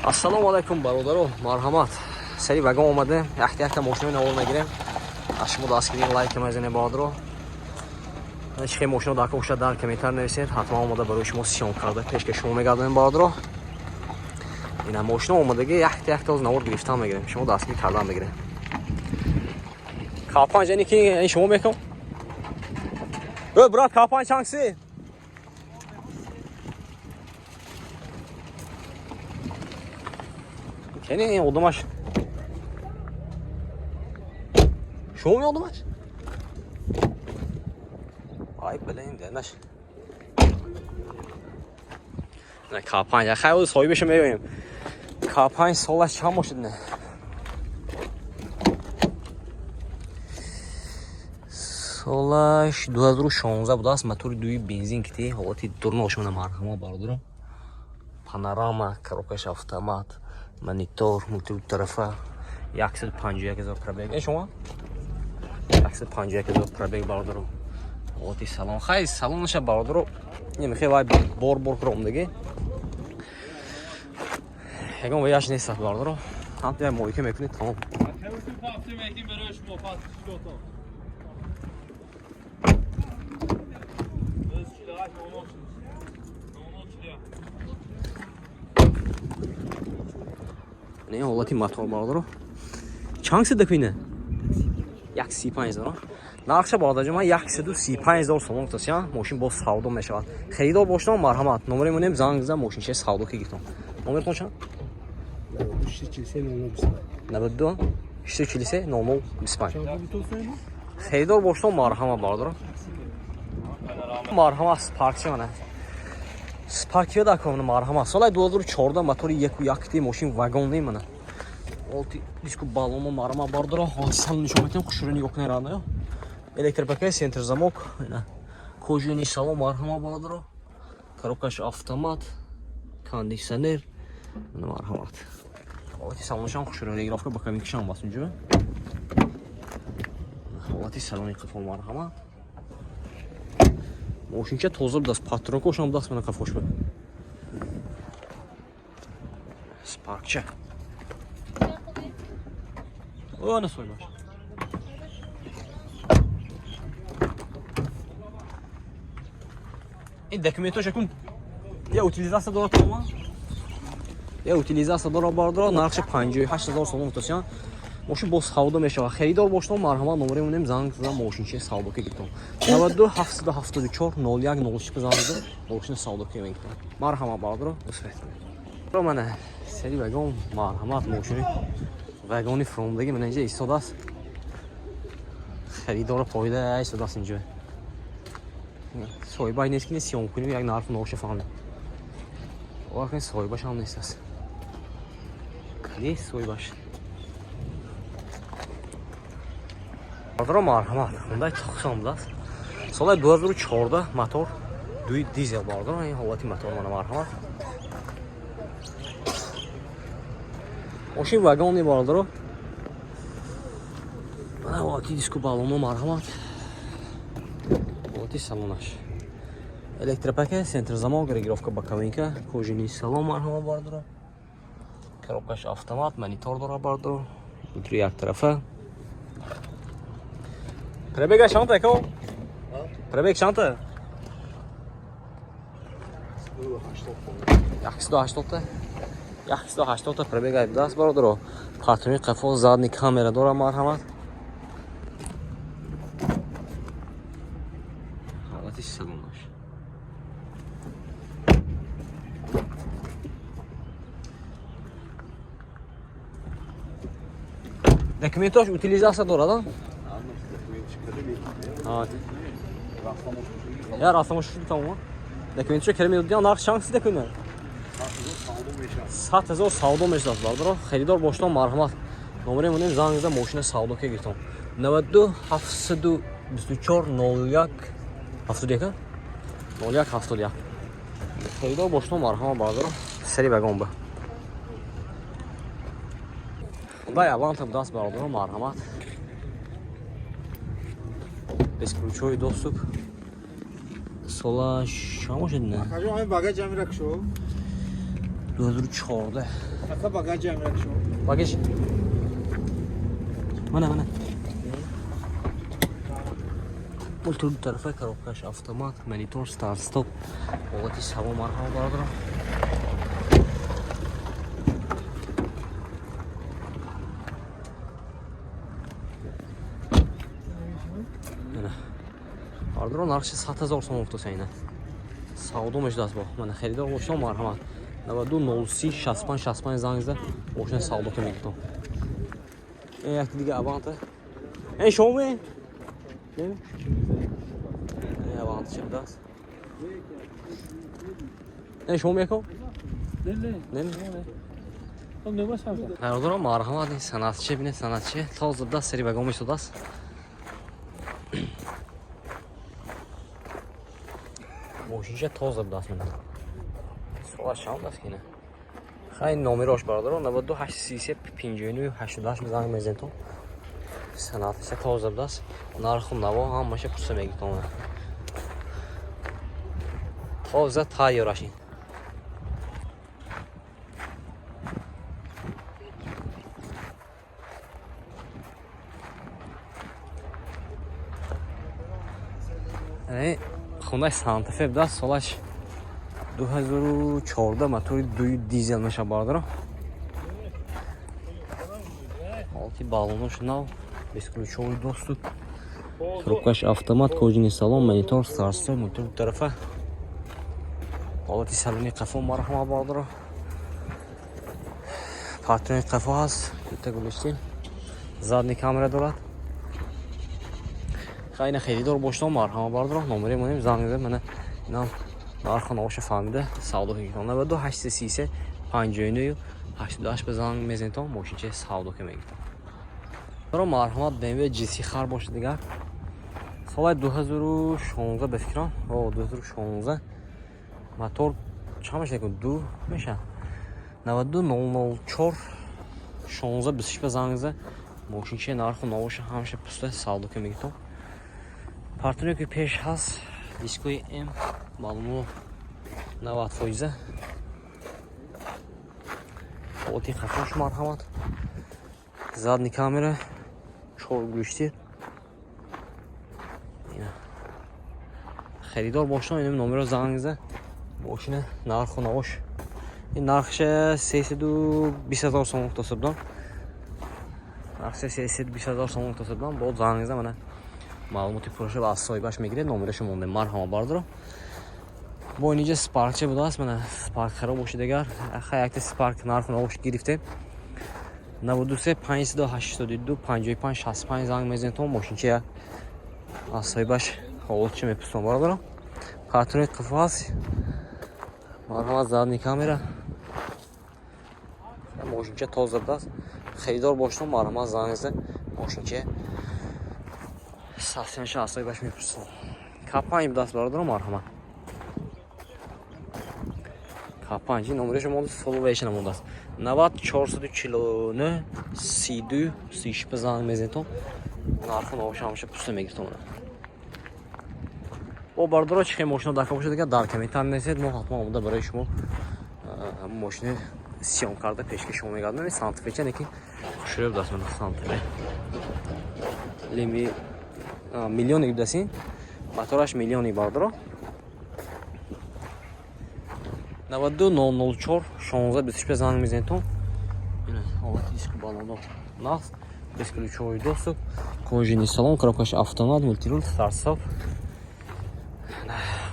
Ассалому алайкум, бародаро, марҳамат. Сари вагон омадем, якта якта мошинои навор мегирем. Аз шумо дастгирӣ лайк мезанем, бародаро. Чӣ хел мошино дар бошад, дар комментар нависед, ҳатман омода барои шумо съём карда пешкаш шумо мегардонем, бародаро. Ина мошино омадагӣ, якта якта оз навор гирифтан мегирем, шумо дастгирӣ кардан мегирем. К5 яъне ки ин шумо мекун? Э, брат, К5 чанд киси? Кени ин одамаш? Шумо ми одамаш? Ай, блин, денаш. Не, К5, я хай соҳибашо меоем. К5 солаш чанд бошад, не? Солаш 2016 будааст, мотори дуи бензин кити, ҳолати дурношона, марҳама, бародаро. Панорама, коробкаш автомат, монитор, мультитарафа, 151 ҳазор пробег. Э, шумо? 151 ҳазор пробег, бародаро. Ҳолати салон. Хай, салонаша, бародаро, немехе вай бор бор кромдаги. Ягон ваяш нест, бародаро. Ҳам я мойка мекунед, тамом. Не, ҳолати мотор, бародаро. Чанд киси дакуина? 135 ҳазор. Нархша, бародарҷон, ман 135 ҳазор сомон гуфтасям, мошин боз савдо мешавад. Харидор бошдам, марҳамат. Номери монем, занг зан, мошинчаи савдо ки гиртон. Номертон чанд? 92 643 00 25. Харидор бошдам, марҳамат, бародаро. Марҳамат, Спаркчи мана. Спаркиё дакомна, марҳамат. Соли 2014, мотори 1.1, мошин вагон не мана. Олти диску баллоно, марҳамат, бародаро. Ҳолати салон нишон метем, хушрӯ нигоҳ кунед радио. Электропакет, центр замок, ина. Кожаный салон, марҳамат, бародаро. Коробкаш автомат, кондиционер. Мана, марҳамат. Ҳолати салонашам хушрӯ, регулировка ба кабинкашам бас унҷо. Ҳолати салони қафо, марҳамат. Мошинча тоза будаст, патронкошам будаст, мана қафош буд. Спаркча. О, насойбаш. Ин документош акун я утилизация дорад тамоман? Я утилизация дорад, бардора, нархши 58 ҳазор сомон гуфтасян. Мошин боз савдо мешавад. Харидор бошдом, марҳамат, номери монем, занг зада мошинчаи савдо ки гиртон. 92 774 01 06 занг зада мошини савдо ки мегиртон. Марҳамат, бародаро, дӯст. Мана сери вагон, марҳамат, мошини вагони фуромдаги мана инҷа истодааст. Харидора поида истодааст инҷо. Соҳибаш нест ки съём кунем, як нарху ноша фаҳмем. Бовар кунед, соҳибаш ҳам нест аст. Нест соҳибаш. Бародаро, марҳамат, Хундай Туқсон будааст. Соли 2014, мотор дуи дизел, бародаро, ин ҳолати мотор мана, марҳамат. Мошин вагони, бародаро. Мана ҳолати диску баллоно, марҳамат. Ҳолати салонаш. Электропакет, центр замок, регулировка боковинка, кожаный салон, марҳамат, бародаро. Коробкаш автомат, монитор дора, бародаро. Внутри як тарафа. Пробега чанд ако? Пробег чанд? 180. 180 пробега будааст, бародаро. Патрони қафо, задний камера дора, марҳамат. Ҳолати салонаш. Документош утилизация дорад, а? Я рафтамош шуд тамом. Документшо кара медодиям, нарх чанд киси документ? 100 ҳазор савдо мешудааст, бародаро. Харидор боштон, марҳамат. Номери монем, занг зада мошина савдо ки гиртон. 92 724 01 71 01 71. Харидор боштон, марҳамат, бародаро. Сари вагон ба. Хундай Аванта будааст, бародаро, марҳамат. Бесключевой доступ. Сола чанд бошад, не? Акаҷон, ҳамин багаж ҳамира кушо. 2014. Ака, багажи амирак шо. Багаж. Мана, мана. Мультирул тарафа, коробкаш автомат, монитор, старт стоп. Ҳолати саво, марҳама, бародарам. Мана. Бародарон, нархи 100 000 сом гуфтаса ина. Савдо мешудааст бо. Мана, харидор бошам, марҳамат. 92 03 65 65 занг зада мошина савдо ка мегиртон. Ин якти дига Аванта. Ин шумо? Не? Ин Аванта чӣ будааст? Ин шумо меко? Не, не. Не, не. Хоб небошам. Бародарон, марҳамат, ин санъатчи бинед, санъатчи тоза будааст, сари вагон мешудааст. Мошинча тоза будааст, мана. Солаш чанд аст ки ина? Хай, номерош, бародарон, 92 833 59 88 занг мезанед. Санъатча тоза будааст. Нарху наво ҳамаша пурса мегиртон. Тоза тайёраш ин. Яъне Хундай Санта-Фе будааст, солаш 2014, мотори дуи дизел мешавад, бародаро. Ҳолати баллонош нав, бесключевой доступ, коробкаш автомат, кожаный салон, монитор, старт-стоп, мотор тарафа. Ҳолати салони қафо, марҳама, бародаро. Партони қафо ҳаст, дута гулиштин. Задний камера дорад. Хайна, харидор бошдом, марҳама, бародаро, номере монем, занг зад, мана, инам нарху навоша фаҳмида савдо мегиртон. 92 833 59 88 ба занг мезанедтон, мошинча савдо ка мегиртон. Баро, марҳамат, BMW GC хар бошад дигар. Соли 2016 ба фикрам, о, 2016, мотор чанд мешавад? Ду мешавад. 92 004 16 26 ба занг зад, мошинча нарху навоша ҳамаша пуста савдо ка мегиртон. Партнёре ки пеш ҳаст, дискои М, маълумо 90 фоиза. Ҳолати қафош, марҳамат. Задний камера, чор гӯшти. Ина. Харидор бошам, инам номеро занг зад. Мошина нарху навош. Ин нархша 320 000 сом гуфтаса будам. Нархша 320 000 сом гуфтаса будам. Бо занг зад, мана, маълумоти пурраша аз соҳибаш мегиред, номераша мондем, марҳама, бардоро. Бо инҷа Спаркча будааст, мана, Спарк хароб бошид агар. Ха, якта Спарк нарху навош гирифтем. 93 582 55 65 занг мезанед, мошинча аз соҳибаш ҳолатча мепурсам, бародаро. Патрони қафо ҳаст. Марҳамат, задний камера. Мошинча тоза будааст. Харидор бошдом, марҳамат, занг зад, мошинча сасианша аз соҳибаш мепурсам. К5 будааст, бародаро, марҳамат. К5 номераша монда, солу веша намондааст. 90 449 32 36 занг мезанедтон. Нарху навоша ҳамаша пуста мегиртон. Бо бародаро, чӣ хел мошино дар бошад дигар, дар комментар нависед, мо ҳатман омода барои шумо мошини съём карда пешкаш шумо мегардонем. Санта-Феча лекин хушрӯ будааст, мана, Санта-Фе. Леми миллионик будааст, мотораш миллионик, бародаро. 92 004 16 25 занг мезанедтон. Ина ҳолати диску баллоно нағз, бесключевой доступ, кожаный салон, коробкаш автомат, мультирул, старт стоп.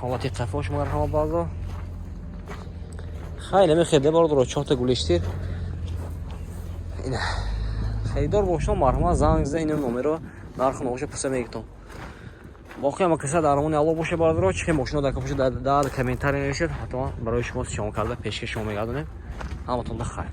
Ҳолати қафош, марҳама, баъзо. Хай, намехеде, бародаро, чорта гулиштир. Ина харидор бошам, марҳамат, занг зада ина номеро нарху навоша пурса мегиртон. Боқи ҳама каса дар амони Аллоҳ боша, бародаро. Чӣ хел мошино дар бошад, дар комментария нависед, ҳатман барои шумо съём карда пешкаш шумо мегардонем. Ҳаматонда хайр.